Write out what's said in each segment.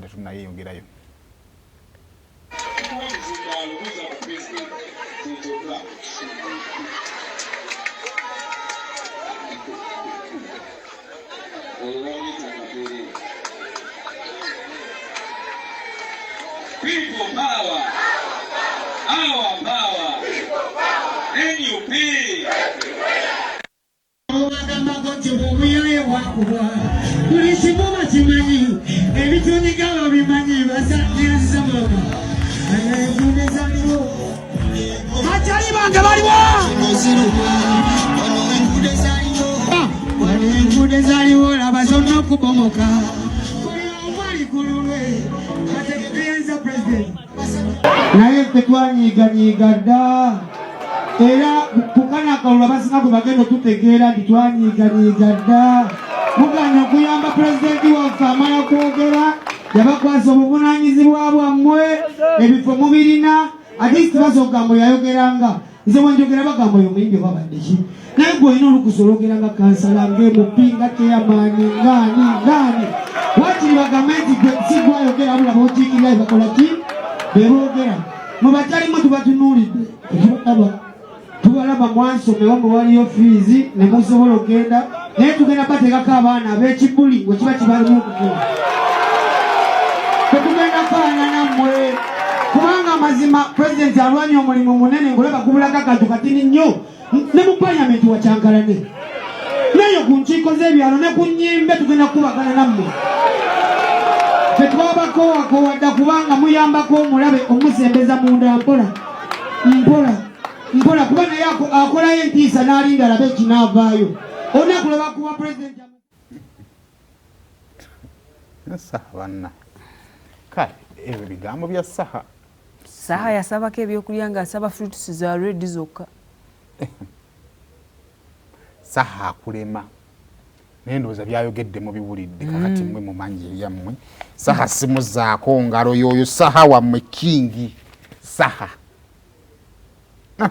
Tetunayeyongerayo. People power. Our power. NUP. Obagambako nti obuyaye bwakubwa buli kimu bakimanyi, ebituniga babimanyi, basaniriza mama enguudo zaliwo, bakyali bange baliwo, wano enguudo zaliwo, laba zonna okubomoka, buli omu ali ku lulwe bategekeyenza president. Naye ffe twanyiiganyiiga dda, era kukana akalulu abasinga gwe bagenda otutegeera nti twanyiiganyiiga dda. Muganya okuyamba pulezidenti waffe amala kwogera, yabakwasa obuvunaanyizibwa bwammwe, ebifo mubirina. At least basooka mbu yayogeranga, nze bwenjogera bagamba oyo omuyimbi oba badde ki, naye gwe olina olukusa olwogera nga kansala, nga MP, nga chairman, ngaani ngaani, wakiri bagambe nti gwe si gwayogera, abula bokiikirira bebakola ki, beboogera. Mwe bakyalimu tubatunuulidde, tetubalaba, tubalaba. Mwansomewa mwe waliyo fiizi ne musobola okugenda, naye tugenda bateekako abaana ab'ekibuli we kiba kibalimu okufuna. Tetugenda kufaanana nammwe, kubanga amazima pulezidenti alwanye omulimu munene ng'olaba gubulako akantu katini nnyo ne mu paliamenti wakyankalane, nayo ku nkiiko z'ebyalo ne ku nnyimbe tugenda kukubagana nammwe. Tetwabakoowakowa dda, kubanga muyambako omulabe omusembeza munda mpola mpola mpola, kuba naye akolayo entiisa n'alinda alabe ekinaavaayo olunaku lwe bakuba pulezidenti. Saha banna, kale ebyo bigambo bya Saha. Saha yasabako ebyokulya ng'asaba fruits za red zokka. Saha akulema, naye ndowooza byayogedde mubiwulidde. Kakati mmwe mumanyi ebyammwe. Saha simuzaako ngalo, yoyo Saha wammwe, King Saha. Ah.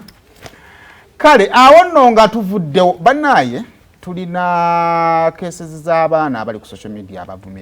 Kale awo nno nga tuvuddewo, bannaaye, tulina cases z'abaana abali ku social media abavumira.